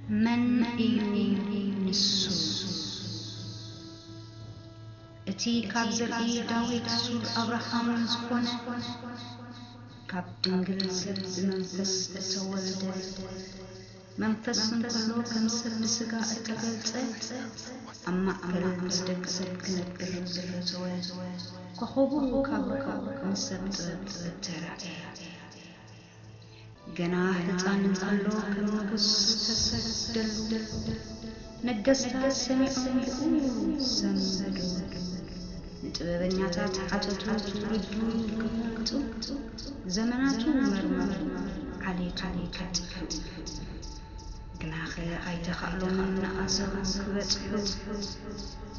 መን እዩ ንሱ? እቲ ካብ ዘርኢ ዳዊት ሱር ኣብርሃም ዝኾነ፣ ካብ ድንግል ሰብ ብመንፈስ እተወልደ፣ መንፈስ እንከሎ ከም ሰብ ብስጋ እተገልጸ፣ ኣብ ማእከል ምስ ደቂ ሰብ ክነብር ዝተፈተወ፣ ኮኸቡ ካብ ርሑቕ ምስ ሰብ ጥበብ እተራእየ። ገና ህጻን እንከሎ ከም ንጉስ ተሰደሉ። ነገስታት ሰሚዖም ብኡ ሰንበዱ። ንጥበበኛታት ሓተቱ፣ ትውልዱ ክፈልጡ፣ ዘመናቱ መርመሩ፣ ዓሌቱ ከጥፍኡ። ግናኸ ኣይተኻእሎምን ንኣሰሩ ክበጽሑ።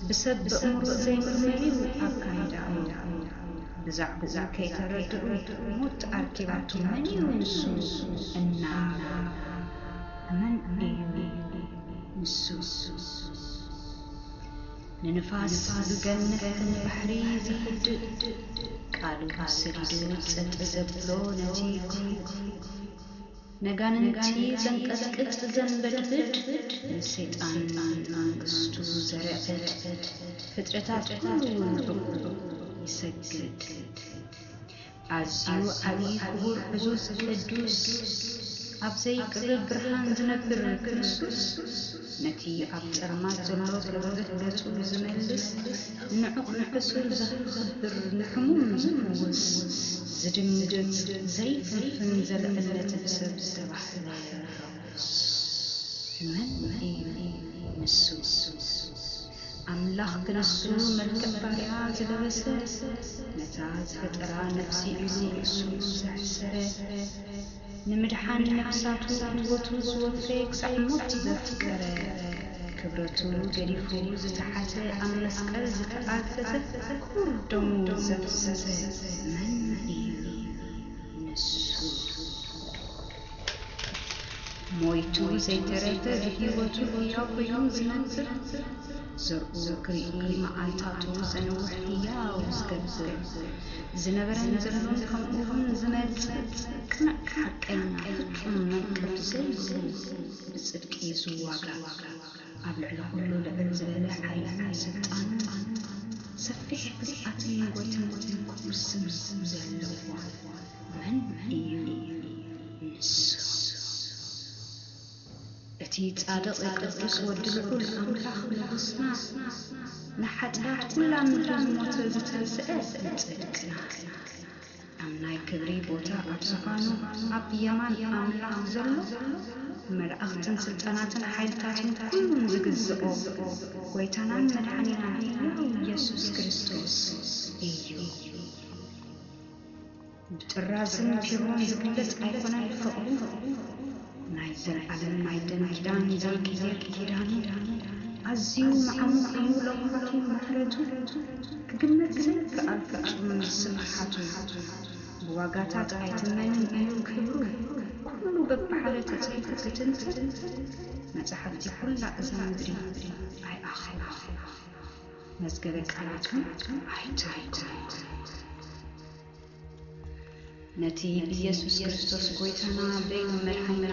ብሰብ ብእምሮ ዘይምርመር እዩ ኣካይዳኡ። ብዛዕባኡ ከይተረድኡ ሞት ኣርኪባቶ፣ መን እዩ ንሱ እናበሉ። መን እዩ ንሱ? ንንፋስ ዝገንሕ፣ ንባሕሪ ዘህድእ፣ ቃሉ ሰዲዱ ጸጥ ዘብሎ፣ ነቲ ክፉእ ነጋንንቲ ዘንቀጥቅጥ ዘንበድብድ፣ ንሰይጣን መንግስቱ ዘርዕድ፣ ፍጥረታት ኩሉ ንዕኡ ይሰግድ። ኣዝዩ ዓቢ፣ ክቡር፣ ዕዙዝ፣ ቅዱስ፣ ኣብ ዘይቅርብ ብርሃን ዝነብር ክርስቶስ፣ ነቲ ኣብ ጸልማት ዘሎ ከብርህ ገጹ ዝመልስ፣ ንዕቕ ንሕሱር ዘኽብር፣ ንሕሙም ዝፍውስ፣ ዝድንግጽ፣ ዘይፈፍን፣ ዘልዕል፣ ነቲ ብሰብ ዝተባህለ ርኹስ። መን እዩ ንሱ? ኣምላኽ ክንሱ መልክዕ ባርያ ዝለበሰ፣ ነታ ዝፈጠራ ነፍሲ ኢሉ ርእሱ ዘሕሰረ፣ ንምድሓን ነፍሳቱ ህይወቱ ዝወፈየ፣ ክሳዕ ሞት ዘፍቀረ፣ ክብረቱ ገዲፉ ዝተሓተ፣ ኣብ መስቀል ዝተኣፈፈ፣ ክቡር ደሙ ዘፍሰሰ፣ መን እዩ ንሱ? ሞይቱ ዘይተረፈ፣ ብህይወቱ ህያው ኮይኑ ዝነብር፣ ዘርኡ ክርኢ፣ መዓልታቱ ዘንውሕ፣ ህያው ዝገብር፣ ዝነበረን ዘሎን፣ ከምኡውን ዝመጽእ፣ ቅኑዕ፣ ሓቀኛ፣ ፍጹም፣ መንቀፍ ዘይብሉ፣ ብጽድቂ ዝዋጋእ፣ ኣብ ልዕሊ ኩሉ ልዕል ዝበለ ሓይልን ስልጣንን፣ ሰፊሕ ግዝኣትን ጎይትነትን፣ ክቡር ስም ዘለዎ፣ መን እዩ ንሱ? እቲ ጻድቕ ቅዱስ ወዲ ልዑል ኣምላኽ ንጉስና፣ ንሓጢኣት ኩላ ምድሪ ዝሞተ፣ ዝተንስአ ንጽድቅና፣ ኣብ ናይ ክብሪ ቦታ፣ ኣብ ዝፋኑ ኣብ የማን ኣምላኽ ዘሎ፣ መላእኽትን ስልጣናትን ሓይልታትን ኩሉን ዝግዝኦ፣ ጎይታናን መድሓኒናን ህያው ኢየሱስ ክርስቶስ እዩ። ብጥራዝን ቢሮን ዝግለጽ ኣይኮነን ፍቕሩ፣ ናይ ዘለኣለም ናይ ደም ኪዳን ዘይቅየር ኪዳኑ፣ ኣዝዩ መዓሙቕ እዩ ለውሃቱ ምሕረቱ፣ ክግመት ዘይከኣል ፍጹም ስፍሓቱ። ብዋጋታት ኣይትመንን እዩ ክብሩ፣ ኩሉ በብሓደ ተጻሒፉ ክትንትን፣ መጻሕፍቲ ኩላ እዛ ምድሪ ኣይኣኽሉን፣ መዝገበ ቃላቱ ኣይተርጎምን። ነቲ ኢየሱስ ክርስቶስ ጎይታና በይኑ መድሓኒና